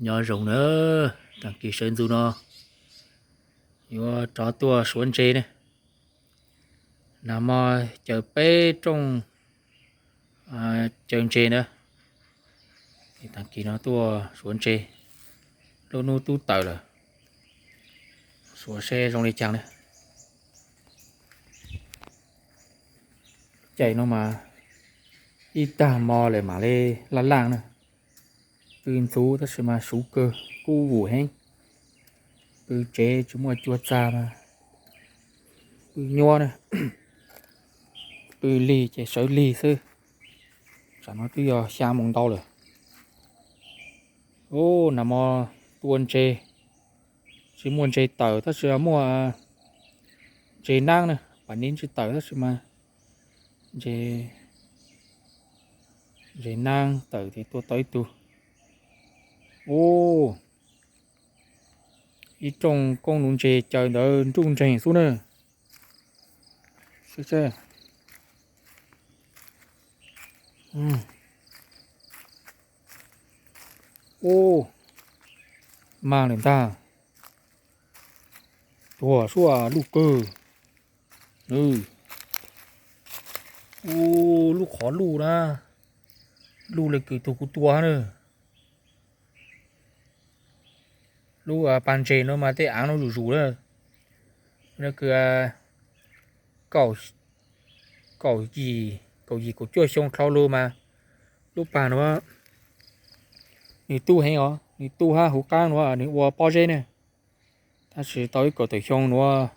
Nyob zoo na, tag kis sawv ntxov no yuav rov tuaj suav ntses ne. Nag hmo caws peb rooj caws ntses na, tag kis no tuaj suav ntses, lub hnub tub tawm lawm, suav seb zoo li cas na. Caij no mas ib tag hmo lawm mam li laj laj na. Pw ntxhuv tab sis mas suv kawg, kub vus heev. Pw tsev tsis muaj cua txag mas pw nyuab na, pw lig ces sawv lig xwb. Tsam no twb yog xya moos ntau lawm. Ub, nag hmo tua ntses, tsis muaj ntses tawm tab sis muaj ntses nab na, pas nib tsis tawm tab sis mas ntses, ntses nab tawm ces tua tau ib tug. Ub, ib rooj koob nuv ntses caws ntawd nruj nreeg xwb na. Ub, mag lawm ntag. Tuag suab luj kawg. Ub, lub qhov luj na, luj li kws tug kuv tua na. Lub pas ntses no mas tej aav no zuj zus na. No kws kaum yim, kaum yim kaum cuaj xyoo dhau lug mas lub pas no nws tub heev os, nws tub hab huv qaab no nws ua pob zeb ne. Tab sis tau ib kaum tawm xyoo nuav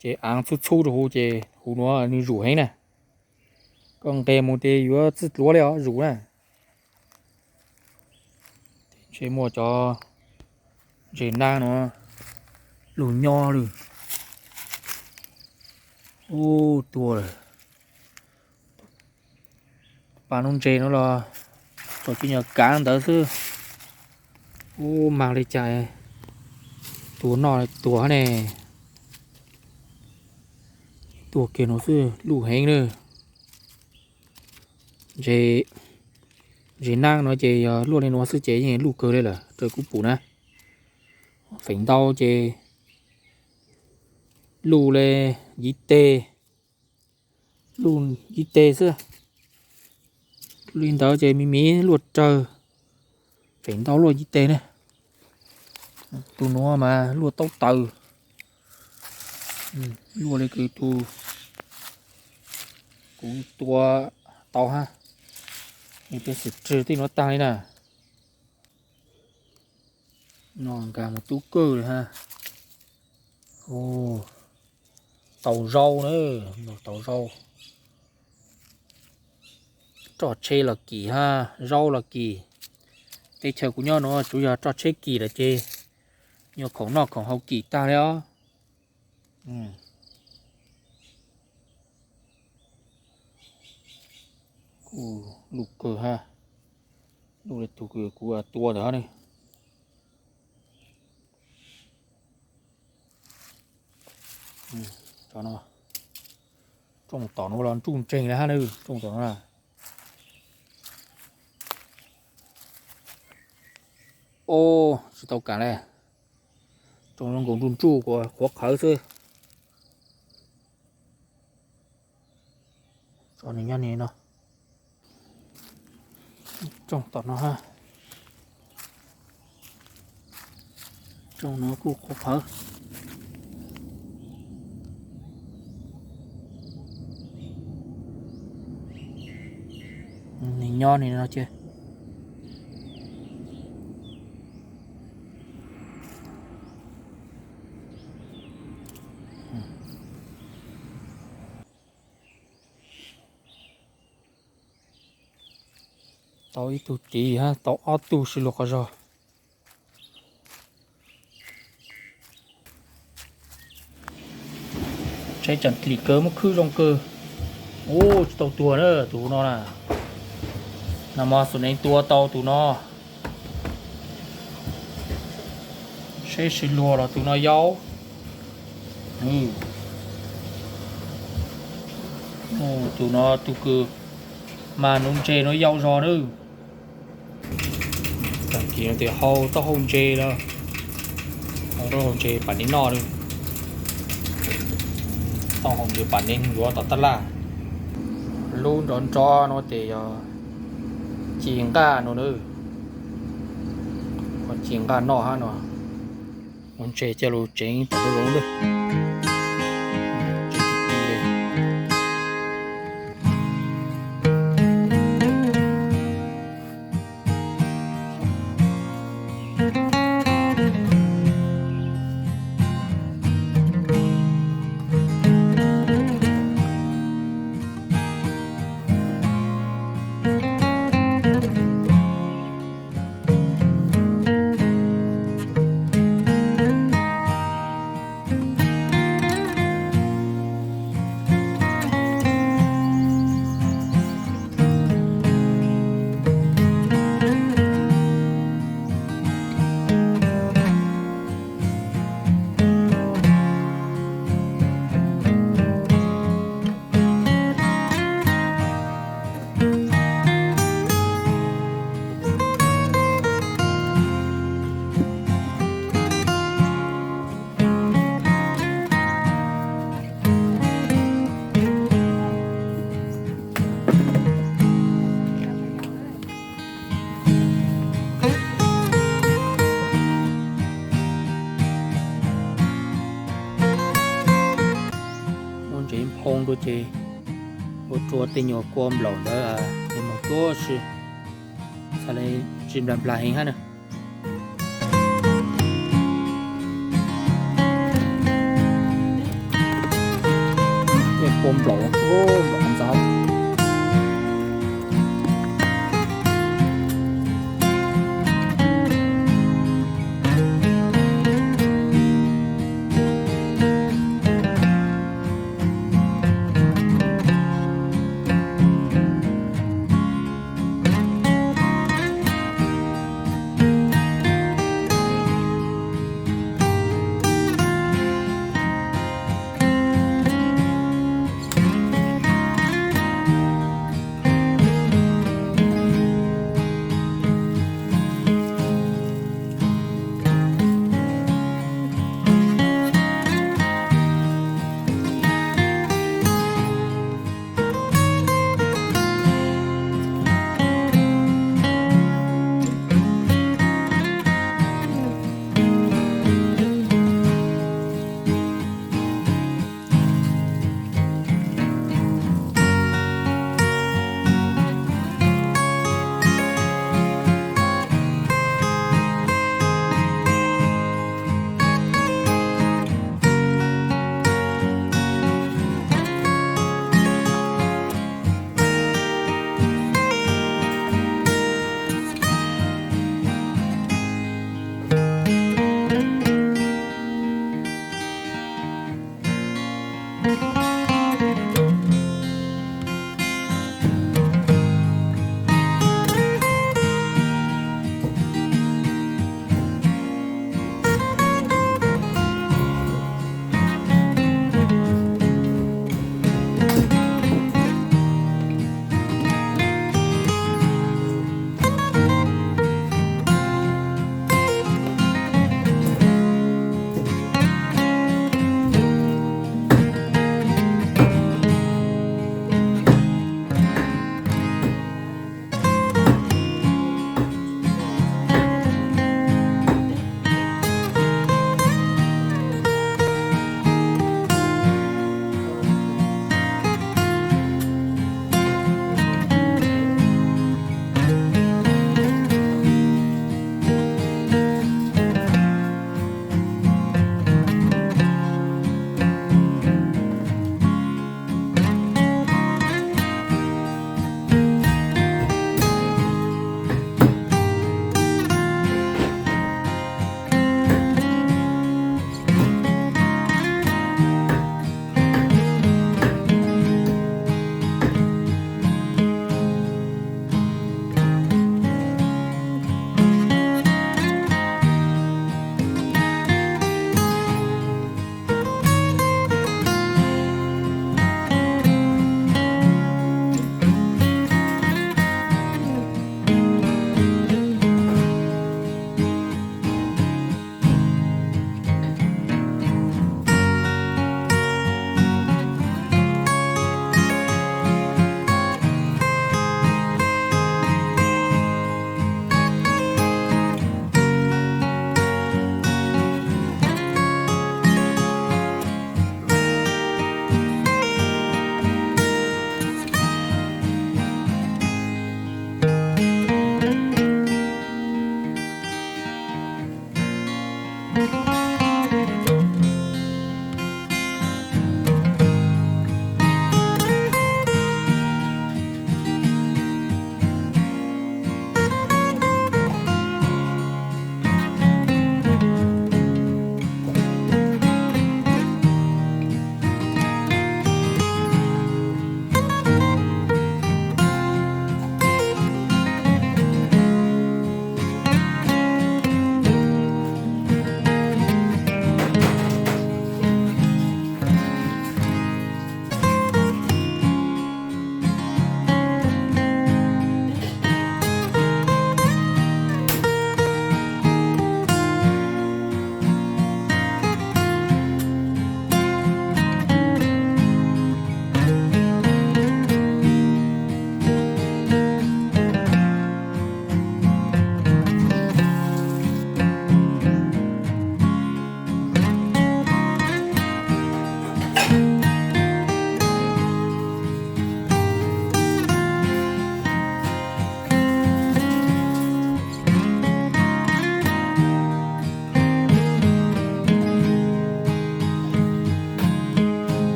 ces aav txhub txhub rua huv ces huv nuav nws zuj heev na. Koj nqes mus ces yuav txwj dluav li os, zuj na. Ntshe muaj cov ntses nab no lug nyob lawm. Ub, tuag lawm. Pas nuv ntses no los tsuas cov nyuag kaav ntawd xwb. Ub, mag li cas tuag noj tuag ne. Tuag kiag nuav xwb luj heev na. Ntses nab no ces yog luaj li nuav xwb ces yeej luj kawg li lawm raws kuv pum na. Feem ntau ces luj li yim teg, luj yim teg xwb. Li ntawd ces miv miv luaj rawg, feem ntau luaj yim teg ne. Tug nuav mas luaj taub taws, luaj li kws tug kuv tua tau hab. Peb xwm tswg tej nuav taag li na. No nkag mus tub kawg li hab. Tau zaub na, tau zaub. Roj tsheb los kim hab zaub los kim. Teb chaws kuv nyob nuav tsuas yog roj tsheb kim lawm ces nyuag khoom noj khoom haus kim tag li os. Kuj luj kawg hab, luj li tug kuv tua ntawd ne. Rooj tom nuav los nruj nreeg li hab na, rooj tom nuav na. Ob, tsis tau kam li. Rooj zoo nkaus nruj nruj kuv qhuav qhawv xwb. Tso nws nyob ni no. Rooj tom no hab. Rooj no kuj qhuav qhawv. Nws nyob ni no ces. Tau ib tug tiv hab tau ob tug sib luag qhov zog. Tsheb tseem dlim kawg, muab khwb zoo kawg. Ub, tsis tau tuag na tus no na. Nag hmo xuv neev tua tau tus no. Seb sib luag los tus no yau. Tus no tus kws mas nuv ntses no yau zog nawb. Tag kis no ces hau taub hau ntses lawm, hau taub hau ntses pam neeg noj lawm, taub hau ntses pam neeg yuav tom tab laj. Lub nrov nrov no ces yog ci nqaj no na, ci nqaj noj hab no. Ua ntses coj los tsev tom lub zoov lawm. Muab ntsev phoo rau ces ua rua tej nyuag kua nplaum ntawd mus tuab si, txhad le tsis nplag nplag heev hab na. Tej kua nplaum, nplaum ntxav.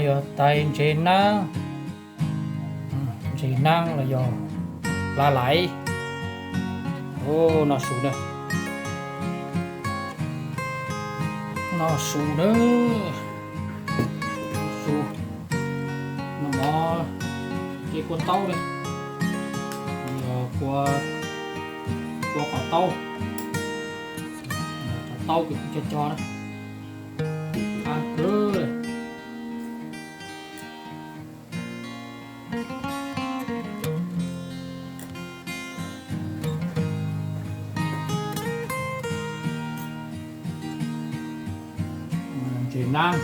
Yog tais ntses naab, ntses naab los yog plab laiv. Noj su na, noj su na, su. Noj mov, ces kua taub na, yog kua, kua qos taub, qos taub kws cog cog na, qab kawg. Ntses nab,